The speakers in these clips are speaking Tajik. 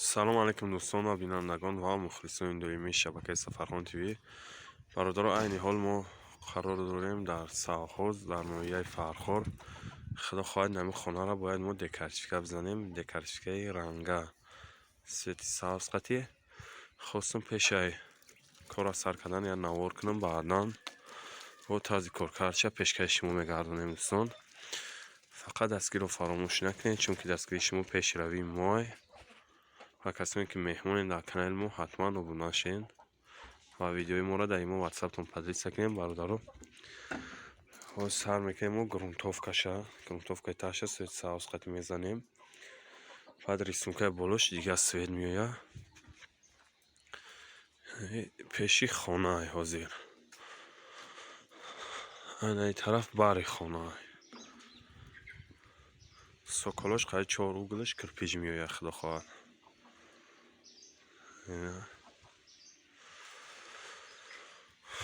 Салом алейкум, дӯстон ва бинандагон ва мухлисони доимии шабакаи Сафархон ТВ. Бародаро, айни ҳол мо қарор дорем дар Савхоз, дар ноҳияи Фархор. Худо хоҳад, нами хонаро бояд мо декартифика бизанем, декартификаи ранга, цвети сабз қатӣ. Хостум пешай корро сар кардан я навор кунам, баъдан бо тарзи коркардша пешкаши шумо мегардонем. Дӯстон, фақат дастгирро фаромӯш накунед, чунки дастгирии шумо пешравии мой. Ва касоне ки меҳмонед дар канали мо, ҳатман обуна шавед ва видеои моро дар имо, ватсаптон поделиться кунем. Бародаро, ҳоз сар мекунем мо грунтовкаша, грунтовкаи таша цвет сабз қатӣ мезанем, баъд рисункаи болош дигар цвет меояд. Пеши хонаи ҳозир, анаи тараф бари хонаи, соколош қай чор углаш кирпич меояд, худо хоҳад.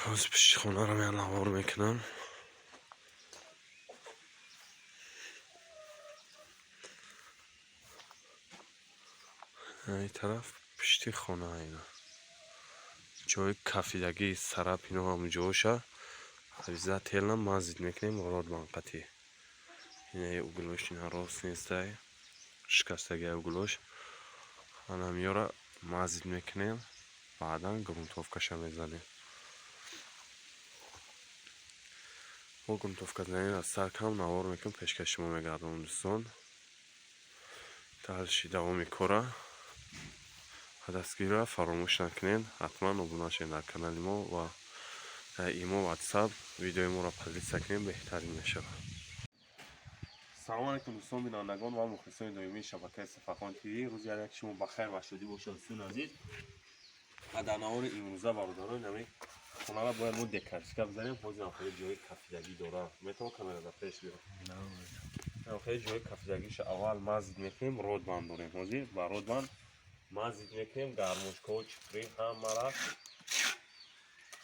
Ҳозир пишти хонаро меян навор мекунам. Ин тараф пишти хона, ина ҷои кафидагии сарап, ино ҳамҷоша обязательно мазит мекунем родбанқатӣ. Инаи углош, ина рост нестай, шикастагиа углош, анамиёра мазит мекунем, баъдан грунтовкаша мезанем. Мо грунтовка занем аз сар кам навор мекунем, пешкаши шумо мегардонам. Дӯстон, дальше давоми кора ва дастгирира фаромӯш накунед, ҳатман обуна шавед дар канали мо ва дар имо, ватсап видеои моро поделиться кунед, беҳтарин мешавад. Салом алейкум, дӯстон, бинандагон ва мухлисони доимии шабакаи Сафархон ТВ. Рӯзи ҳар як шумо ба хайр ва шодӣ бошад, дӯстони азиз. Ва дар навори имрӯза, бародаро, нами хонаро бояд мо декартифика бизанем. Ҳозир ам хеле ҷои кафидагӣ дорам, метавон камера дар пеш биёр. Хеле ҷои кафидагиша аввал мазит мекунем, родбанд дорем, ҳозир ба родбанд мазит мекунем, гармошкаҳо, чиқрӣ ҳамара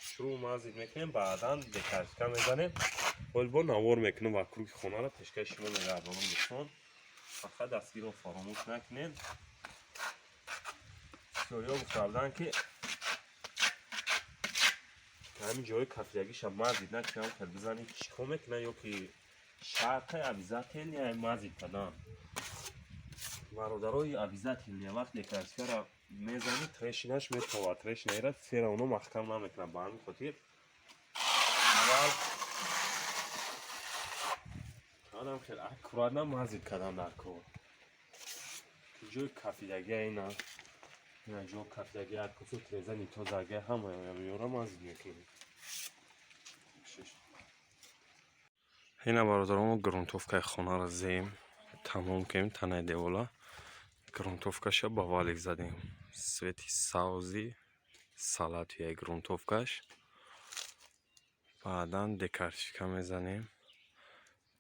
шурӯъ мазит мекунем, баъдан декартифика мезанем. Ҳол бо навор мекунам ва круги хонаро пешкаши шумо мегардонам. Дӯстон, фақат дастгирро фаромӯш накунед. Бисёриҳо гуфта буданд, ки ҳамин ҷои кафидагиша мазит накунам, хел бизанӣ, чӣ кор мекунад, ё ки шарте обязательно мазит кардан? Бародарои, обязательно вақте декартификаро мезанӣ, трещинаш метовад, трещинаира всё равно маҳкам намекунад. Ба ҳамин хотир аввал анам хел аккуратно мазит кардан дар кор. Ҷои кафидагия, ина ҷо кафидагия, акусу треза нитозагия, ҳамаёра мазит мекунем. Ина, бародарон, мо грунтовкаи хонаро зем, тамом кунем. Танаи девола грунтовкаша ба валик задем, цвети савзи салатия грунтовкаш. Баъдан декартифика мезанем.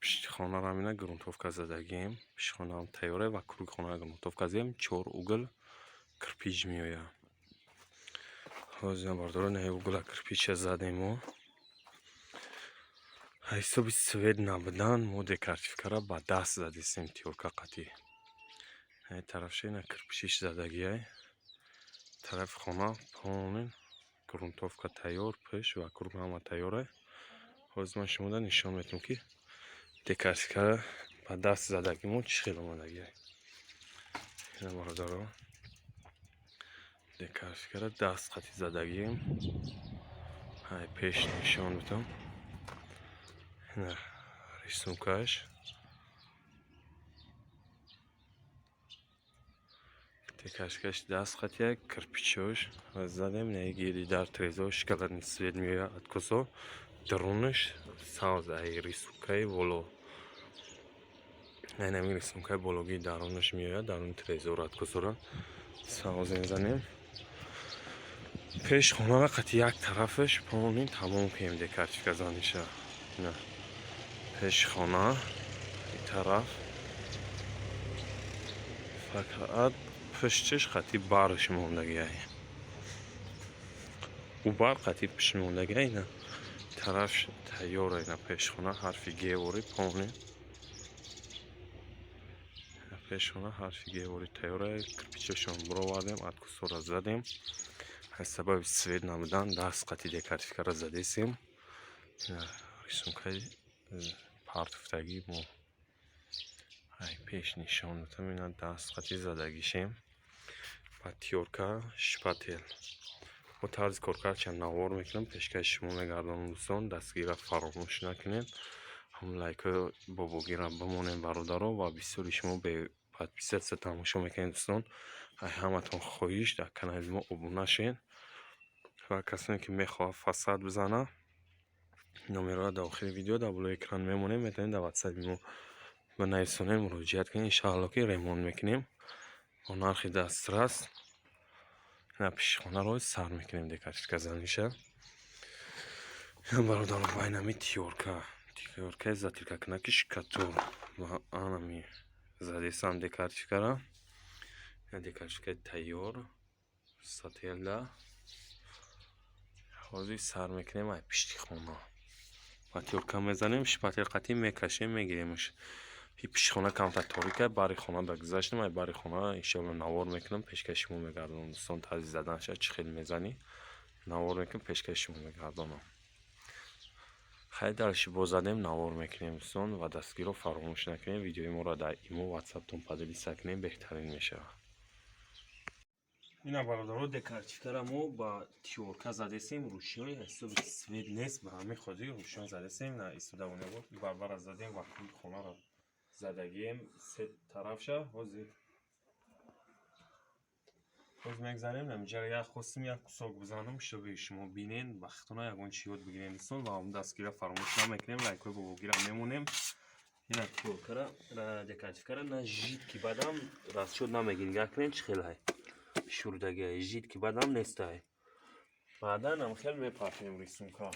Пишти хонаро ҳам ина грунтовка задагием, пишти хонаам тайёре ва круги хонара грунтовка задем, чор угл кирпич меояд. Ҳозир, бародарон, ина угла кирпича задем. Мо ҳисоби свет набудан мо декартификаро ба даст задистем, тёрка қатӣ. Тарафша ина кирпичиш задагиай, тарафи хона полный грунтовка тайёр, пеш ва круг ҳама тайёре. Ҳозир ман шумода нишон медиҳам, ки декартификаро ба даст задагимо чӣ хел омадагиай. Ина, бародаро, декартификаро даст қатӣ задагием. Ай пеш нишон бидам, ина рисункаш, декартификаш даст қатия, кирпичош задем. Инаи гири дар трезо шоколадный цвет меояд, откосо дарунаш сабз, ай рисункаи боло, айнами рисункаи бологии дарунаш меояд, даруни трезоро, откосора сабз мезанем. Пеш хонара қати як тарафаш полный тамом кунем декартифика заниша. Ина пеши хона тараф фақат пуштиш қати барш мондагиай, ӯ бар қати пушт мондагиай. Ина тараф тайёра, ина пешхона ҳарфи гевори полный. Пешона ҳарфи гевори тайёра, кирпичашон буровардем, откусора задем. Аз сабаби свет набудан даст қати декартификара задесем. Рисункаи партуфтагӣ мо ай пеш нишон додам, ина даст қати задагишем. Ба тёрка, шпатель. Мо тарзи коркардшам навор мекунам, пешкаши шумо мегардонам, дӯстон. Дастгирра фаромӯш накунед. Ҳам лайкҳои бобогирра бимонем, бародаро, ва бисёри шумо бе подписаться тамошо мекунед, дӯстон. Ай ҳаматон хоҳиш, дар канали мо обуна шед. Ва касоне ки мехоҳад фасад бизана, номерҳоро дар охири видео дар болои экран мемонем, метавонед дар ватсапи мо бинависонед, муроҷиат кунед. Иншаалло ки ремонт мекунем бо нархи дастрас. Ина пишхонаро сар мекунем декартифика заниша. Ина бародаро, байнами тёрка, тёркаи затиркакунаки шкатур ва анами задесам декартификара. Ина декартификаи тайёр сателда. Ҳозир сар мекунем ай пишти хона. Ба тёрка мезанем, шпатель қатӣ мекашем, мегиремш. И пишхона камтар торика, бари хона да гузаштем, ай бари хона иншоалло навор мекунам, пешкаши шумо мегардонам, дӯстон. Тарзи заданша чӣ хел мезанӣ, навор мекунам, пешкаши шумо мегардонам. Хай, дальше боз задем, навор мекунем, дӯстон, ва дастгирро фаромӯш накунем. Видеои моро дар имо, ватсаптон поделиться кунем, беҳтарин мешавад. Ина бародаро, декартификара мо ба тёрка задесем, рӯшиёи ҳисоби свет нест, ба ҳамин хотир рӯшиён задесем. На истода буд, барбара задем ва кули хонаро задагием се тарафша. Ҳозир боз мегзарем намиҷара, як хостим як кусок бизанам, чтобы шумо бинен, вақтона ягон чи ёд бигирем, дӯстон. Ва ҳам дастгира фаромӯш намекунем, лайкҳои бобогира мемонем. Ина тёркара, декартификара на жидкий бадам расчёт намегирем. Нигоҳ кунед, чӣ хелай шурдагиай, жидкий бадам нестай. Баъдан ам хел мепартем рисунка.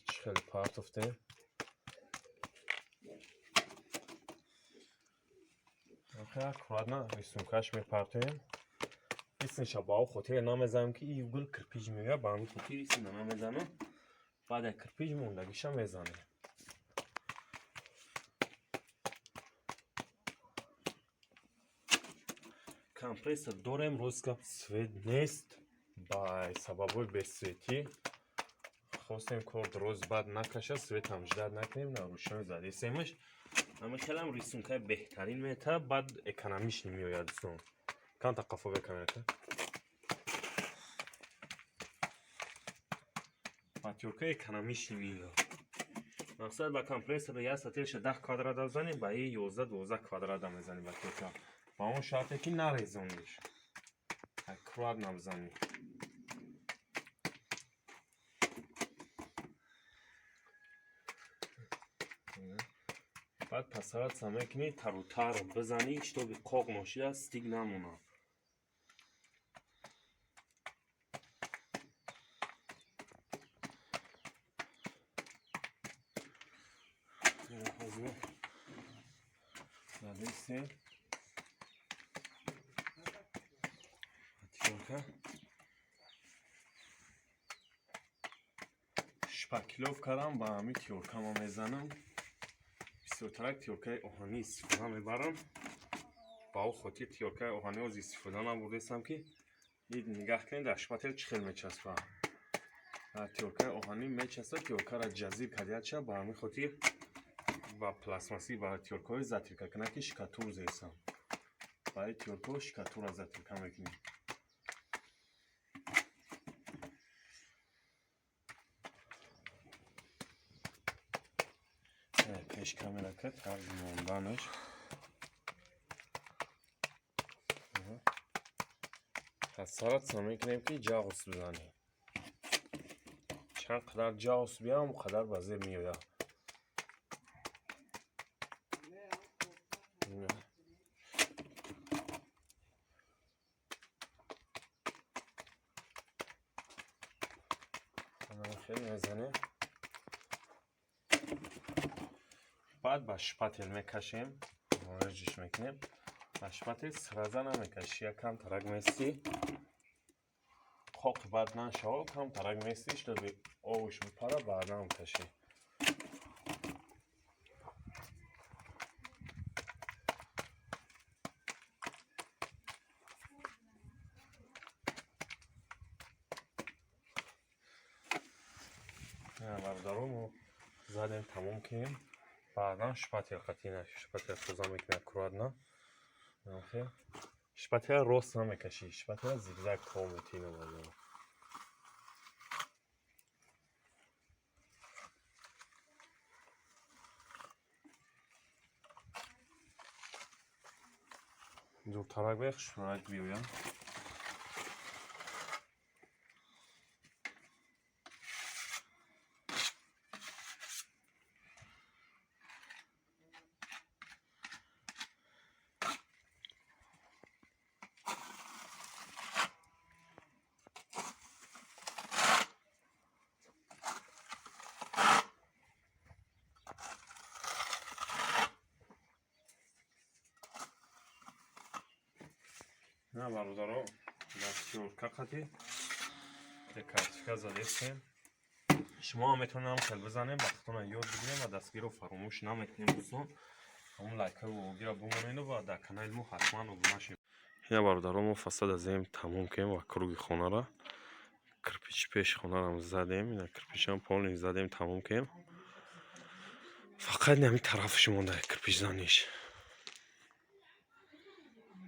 Чӣ хеле партофтем. Аккуратно рисункаш мепартоем. Исмеша ба хотире намезанам, ки и гул кирпич меояд, ба ҳамин хотир исмна намезанам. Баъд як кирпич мондагиша мезанем. Компрессор дорем, рост гап, свет нест. Ба сабабҳои бесветӣ хостем кор дроз бад накаша, светам ждать накунем, на рӯшнои задесемаш. Ҳамин хелам рисункаи беҳтарин мета, баъд экономичный меояд, дӯстон. Камта қафо бекамерата. Ба тёрка экономичный меояд. Мақсад, ба компрессор як сателша 10 квадрата бизанем, ба и 11-12 квадрата мезанем ба тёрка. Ба он шарте ки нарезониш. Аккуратно бизанӣ. Баъд постараться мекунӣ тарутар бизанӣ, чтобы қоқ ношида стик намонад. Ҳозир задестем. Тёрка. Шпаклёвкарам ба ҳамин тёрка ма мезанам. Бисёртарак тёркаи оҳанӣ истифода мебарам. Ба он хотир тёркаи оҳанӣ ҳозир истифода набурдестам, ки нигоҳ кунед, дар шпатель чӣ хел мечаспад. Дар тёркаи оҳанӣ мечаспад, тёркаро ҷазир кардияча, ба ҳамин хотир ба пластмассӣ, ба тёркаҳои затиркакунаки штукатур зесам. Ба ин тёркаҳо штукатурро затирка мекунем. Пеш камера ка тарзи монданаш. Постараться мекунем, ки ҷағус бизанем. Чанд қадар ҷағус биям, он қадар ба зеб меояд. Хеле мезанем. Баъд ба шпатель мекашем, режиш мекунем. Ба шпатель сразу намекашӣ, якам тарак местӣ, қоқи бад нашава, кам тарак местӣ, чтобы овуш бипара, баъдан кашӣ. Бародаро, мо задем, тамом кунем, баъдан шпатель қатина шпатель тоза мекунем аккуратно. Шпателя рост намекашӣ, шпателя зигзаг то метина, бародаро. Дуртарак бех, шурак биёям. На, бародаро, дастёрка қати карточка задестем. Шумо ҳам метавонем хел бизанем, ба худтона ёд бигирем ва дастгиро фаромӯш намекунем. Дӯстон, ҳамон лайкҳои вогира бимонеду ва дар канали мо ҳатман обуна шед. Ина, бародаро, мо фасад азем тамом кунем ва круги хонара, кирпичи пеши хонарам задем. Ина, кирпичам полный задем, тамом кунем. Фақат ҳамин тарафаш монда кирпичзаниш.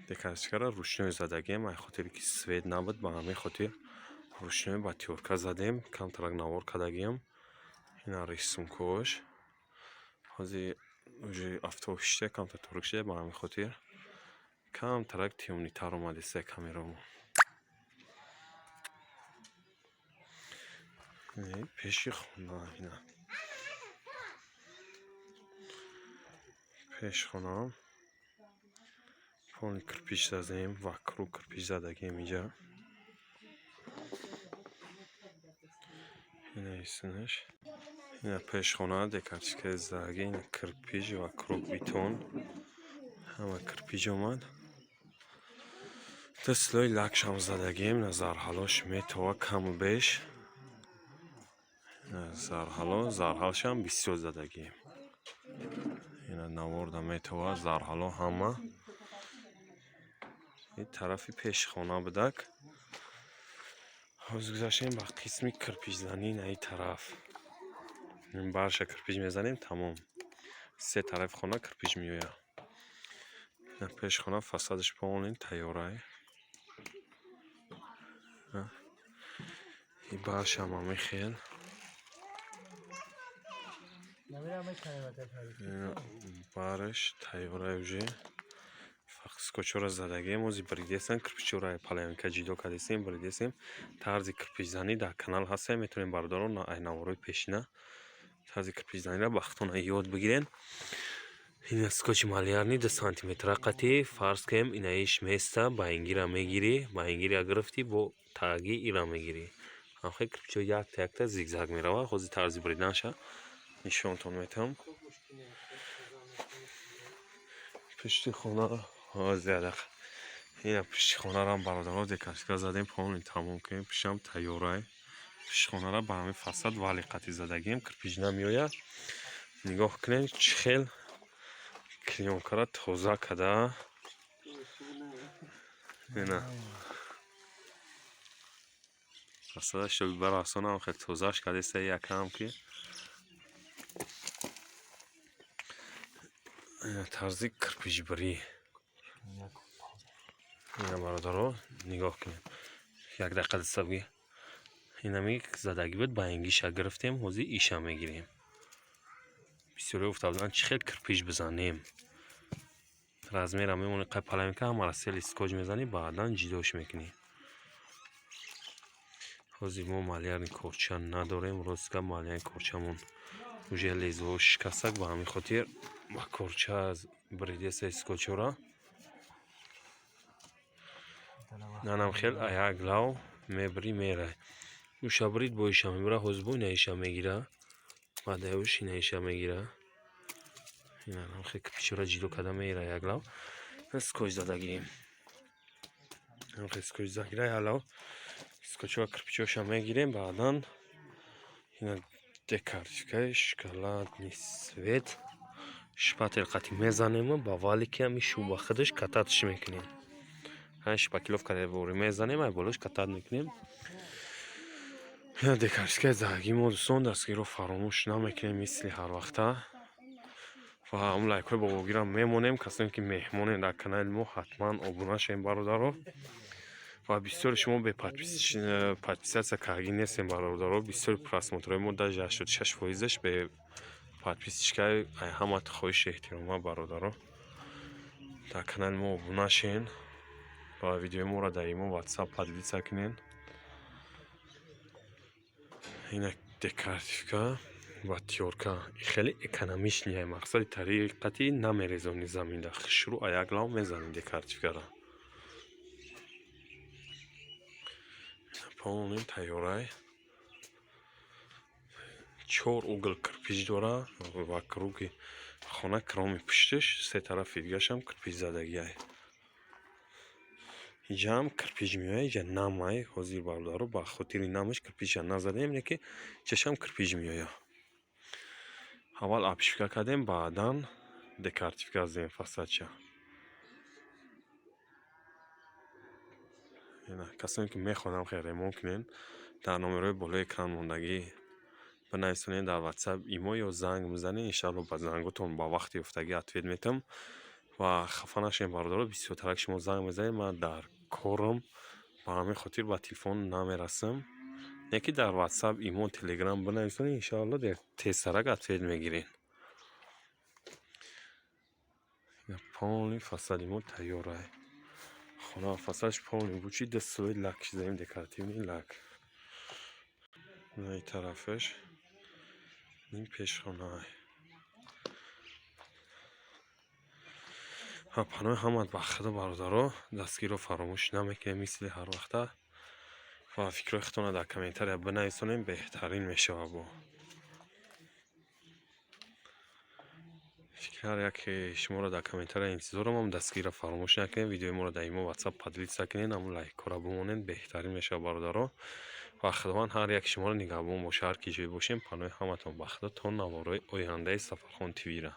Декарточкара ручной задагем, ай хотире ки свет набуд, ба ҳамин хотир ручной ба тёрка задем, камтарак навор кардагиам. Ина рисункош. Ҳозир уже офтоб шида, камтар торик шуда, ба ҳамин хотир камтарак тёмныйтар омадеста камерамо. Пеши хона, ина пеши хонаам полный кирпич задем, вокруг кирпич задагем инҷа. Ина истинаш. Ина пешхона декарточкаи задаги, ина кирпич вокруг, бетон, ҳама кирпич омад. Ду слой лакшам задагем, ина зарҳалош метова каму беш. Зарҳало, зарҳалшам бисёр задагем. Ина наворда метова зарҳало ҳама. Ин тарафи пешхона будак. Ҳозир гузаштем ба қисми кирпичзанӣ на ин тараф. Барша кирпич мезанем, тамом. Се тарафи хона кирпич меояд. Пешхона фасадаш полный тайёрай. И баршам ҳамин хел. Бараш тайёрай уже. Фақат скотчҳоро задагем, ҳозир бридесем, кирпичҳоро половинка ҷидо кардесем, бридесем. Тарзи кирпичзанӣ дар канал ҳастем, метавонем, бародарон, ай наворҳои пешина тарзи кирпичзаниро ба худтон ёд бигирен. Ина скотчи малярный 2 сантиметра қатӣ, фарз кунем, инаиш места, ба ингира мегирӣ, ба ингира гирифтӣ, бо таги ира мегирӣ. Ҳамхел кирпичҳо якта якта зигзаг меравад. Ҳозир тарзи бриданша нишонтон метавам. Пушти хона ҳозир ядақа. Ина пушти хонарам, бародаро, декашка задем, полный тамом кунем, пуштам тайёрай. Пушти хонара ба ҳамин фасад вали қатӣ задагем, кирпич намеояд. Нигоҳ кунед, чӣ хел клеёнкара тоза када. Ина фасадаш барасонам, хел тозааш кардеста якам ки. Тарзи кирпичбирӣ. Ина, бародаро, нигоҳ кунед. Як дақиқа диста бигир. Инами задагӣ буд, ба ингиша гирифтем, ҳозир иша мегирем. Бисёре гуфта буданд, чӣ хел кирпич бизанем. Размера мемонӣ қай половинка, ҳамаро сели скотч мезанӣ, баъдан ҷидош мекунӣ. Ҳозир мо малярный корча надорем, рост гап, малярный корчамон уже лезвоҳо шикастак, ба ҳамин хотир ба корча бридеса скотчҳоро. Нанам хел як лав мебирӣ, мерай. Уша брид, бо иша мебира, ҳозир бо инаиша мегира. Баъд уш инаиша мегира. Инам хел кирпичҳоро ҷидо карда мера як лав. Скотч задагирем. Ҳамхел скотч загира як лав. Скотчҳо кирпичҳоша мегирем, баъдан ина декарточкаи шоколадный цвет шпатель қати мезанему, ба валики ҳами шуба худаш кататш мекунем. Ҳамин шпаклёвка ворӣ мезанем, ай болош катат мекунем. Ина декоративкаи заҳагии мо, дӯстон, дастгириро фаромӯш намекунем, мисли ҳарвақта. Ва ҳамун лайкҳои бобогирам мемонем. Касоне ки меҳмонем дар канали мо, ҳатман обуна шавем, бародаро. Ва бисёри шумо бе подписаться кардагӣ нестем, бародаро. Бисёри просмотрҳои мо, даже 86 фоизаш бе подписчикаи. Ҳама хоҳиши эҳтирома, бародаро, дар канали мо обуна шен ва видеои моро дар имо, Ватсап поделиться кунен. Ина декоративка ва тёрка хеле экономичный, мақсади тариқати намерезони заминда, хушрӯ а як лав мезанӣ декоративкара. Полный тайёрай, чор угол кирпич дора ва круги хона, кроми пушташ се тарафи дигашам кирпич задагиай. Иҷаам кирпич меояд, иҷа намай ҳозир, бародаро, ба хотири намаш кирпича назадем, леки иҷашам кирпич меояд. Аввал обшивка кардем, баъдан декоративка задем фасадча. Касоне ки мехоҳанд хел ремонт кунен, дар номерҳои болои экран мондагӣ бинависонед дар Ватсап, имо ё занг бизанед. Иншаалло, ба занготон ба вақти ёфтагӣ ответ метам. Ва хафа нашавед, бародаро, бисёртарак шумо занг мезанед, ман дар корам, ба ҳамин хотир ба телефон намерасам. Не ки дар Ватсап, имо, Телеграм бинависонед, иншаалло, тезтарак ответ мегиред. Полный фасади мо тайёрай. Хона фасадаш полный бучи, ду слой лак заем, декоративный лак. Ин тарафаш ин пешхонаай. Ва паноҳи ҳамат ба худо, бародаро, дастгириро фаромӯш намекунем, мисли ҳарвақта. Ва фикрҳои худтонро дар комментария бинависонем, беҳтарин мешавад. Бо фикри ҳар яке шуморо дар комментария интизорам. Ам дастгириро фаромӯш накунед, видеои моро дар имо, Ватсап поделиться кунед, ҳамун лайкҳоро бимонед, беҳтарин мешавад, бародаро. Ва Худованд ҳар яки шуморо нигаҳбон бошад, ҳар ки ҷое бошем. Паноҳи ҳаматон ба худо, то наворҳои ояндаи Сафархон ТВра.